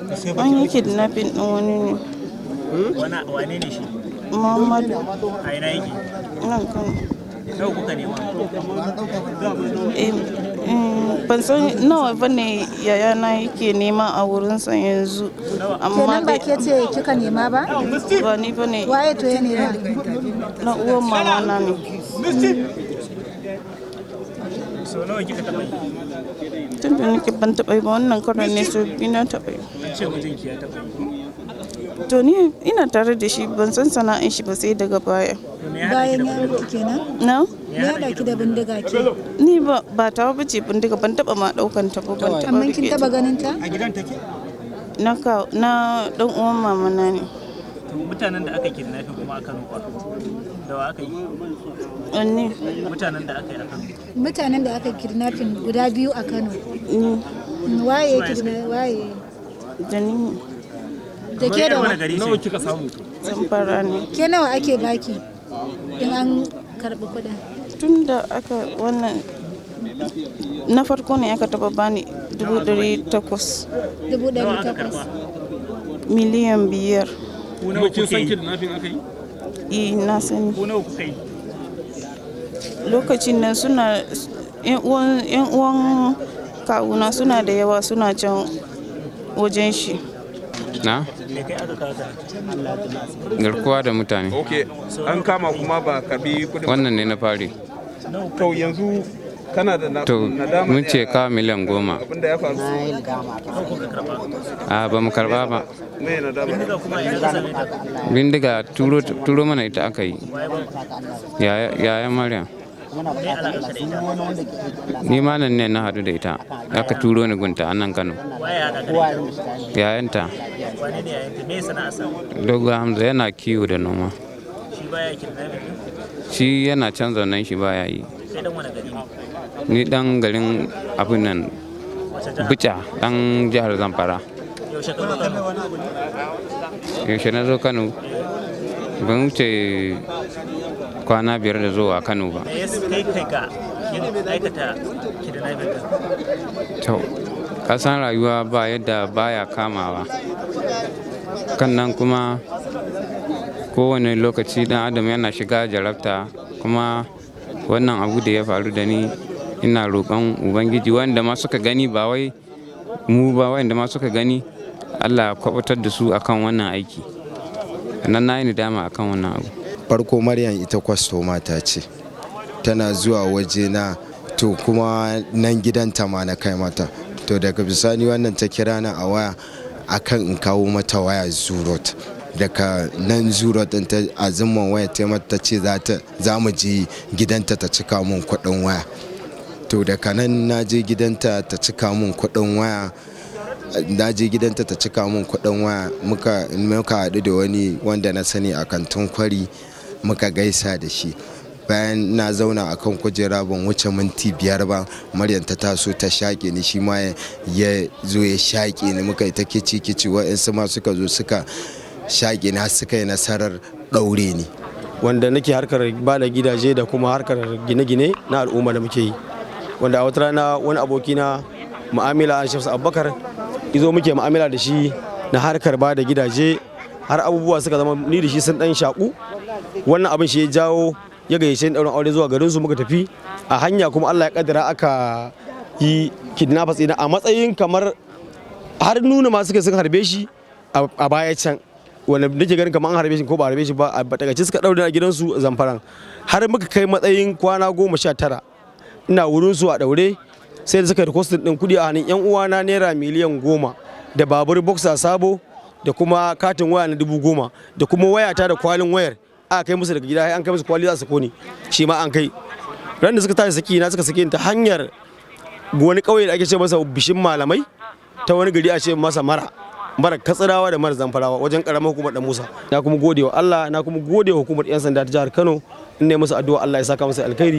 An yi kidnapping ɗin wani ne. Wane ne shi? Muhammadu. A ina yake? Nan Kano. Nawa kuka nema? Eh, ban san nawa ba ne yayana yake nema a wurinsa yanzu. Amma Kenan ba dai ke ce kika nema ba? Ba ni ba ne. Waye to ya nema? Na uwan mama na ne. So nawa kika taɓa yi? Tun da nake ban taɓa yi ba, wannan karon ne sau biyu na taɓa yi. An ce mijinki ya taɓa yi. To, ni ina tare da shi, ban san sana'in shi ba sai daga baya. To, me ya haɗa ki Bayan da ya bindiga? mutu kenan? Na? Me ya haɗa ki da bindiga ke? Ni ba tawa ba ce bindiga, ban taɓa ma ɗaukan ta ba, ban taɓa Amma kin riƙe taba ta. ganin ta? Na ɗan uwan mama na ne. To, mutanen da aka kidnapping kuma a Kano fa? Da wa aka yi? Wanne? Mutanen da aka yi a Kano. Mutanen da aka kidnapping guda biyu a Kano. Ni. Waye ya kidna waye? Da ni. Da ke da Wani wa? gari Nawa ce? kika samu to? Zamfara ne. Ke nawa ake baki in an karɓi kuɗin? Tun da aka wannan na farko ne aka taba bani 800,000. Dubu Nawa ɗari aka takwas. karɓa? 5 miliyan. Ku nawa Kuma kin kuka san yi? kidnapping aka yi? Eh, na sani. Ku nawa kuka yi? Lokacin nan suna yan uwan kawuna suna da yawa, suna can wajen shi. Na? Me kai aka kawo ta? Garkuwa da mutane. Ok, an kama kuma ba karbi kudin ba. Wannan ne na fari. To, yanzu kana da To, nadama mun ne ce a kawo 10 miliyan. abin da ya faru? A, ba mu karba ba. Me nadama? Bindiga kuma ina ka same ta? Bindiga turo mana ita aka yi. Waye ba? Yaya Maryam. Me alaƙar ka da ita? Ni ma nan ne na haɗu da ita. Aka turo ni gunta a nan Kano. Waye ya haɗa ka da ita? Yayanta. Wane ne yayanta? Me sana'arsa? Dogo Hamza, yana kiwo da noma. Shi baya kidnapping ne? Shi yana canza nan, shi baya yi. Kai dan wani gari ne? Ni dan garin abin nan. Wace jiha? Bica, dan jihar Zamfara. Yaushe ka zo Kano? Yaushe na zo Kano? Ban wuce kwana 5 da zuwa Kano ba. Me ya kai ga yin aikata kidnapping din? To, kasan rayuwa ba yadda baya kamawa. Kan nan kuma kowane lokaci dan adam yana shiga jarabta, kuma wannan abu da ya faru da ni, ina roƙon Ubangiji, wanda ma suka gani, ba wai mu ba, wanda ma suka gani, Allah ya kwabatar da su akan wannan aiki. Nan na yi nadama akan wannan abu. Farko Maryam ita kwastoma ta ce, tana zuwa waje na, to kuma nan gidanta ma na kai mata. To, daga bisani wannan ta kira ni a waya akan in kawo mata waya Zurot. Daga nan Zurot din ta azumman waya ta mata, ta ce za mu je gidanta ta cika mun kuɗin waya. To, daga nan na je gidanta ta cika mun kuɗin waya. Na je gidanta ta cika mun kuɗin waya, muka haɗu da wani wanda na sani a Kantin Kwari, muka gaisa da shi. Bayan na zauna a kan kujera, ban wuce minti 5 ba, Maryam ta taso ta shaƙe ni, shi ma ya zo ya shaƙe ni, muka yi ta kici kici, wa'insu ma suka zo suka shaƙe ni har suka yi nasarar ɗaure ni. Wanda nake harkar ba da gidaje da kuma harkar gine-gine na al'umma da muke yi, wanda a wata rana wani abokina mu'amala, Shamsu Abubakar, izo muke mu'amala da shi na harkar ba da gidaje, har abubuwa suka zama ni da shi sun dan shaku. Wannan abin shi ya jawo ya gayyace ni ɗaurin aure zuwa garin su. Muka tafi, a hanya kuma Allah ya kaddara aka yi kidnappers ɗina, a matsayin kamar har nuna ma suka sun harbe shi a baya can, wanda nake ganin kamar an harbe shi ko ba harbe shi ba. A takaice suka daure a gidansu Zamfaran, har muka kai matsayin kwana 19 ina wurin su a daure, sai da suka request din kudi a hannun yan uwana, naira 10 miliyan da babur boxer sabo da kuma katin waya na 10,000 da kuma wayata da kwalin wayar aka kai musu daga gida. An kai musu kwali za su kone, shi ma an kai. Ran da suka tashi saki na, suka sake ni ta hanyar wani kauye da ake ce masa Bishin Malamai, ta wani gari a ce masa Mara Katsirawa da Mara Zamfarawa, wajen karamar hukumar Dan Musa. Na kuma gode wa Allah, na kuma gode wa hukumar yan sanda ta jihar Kano. In ne musu addu'a, Allah ya saka musu alkhairi.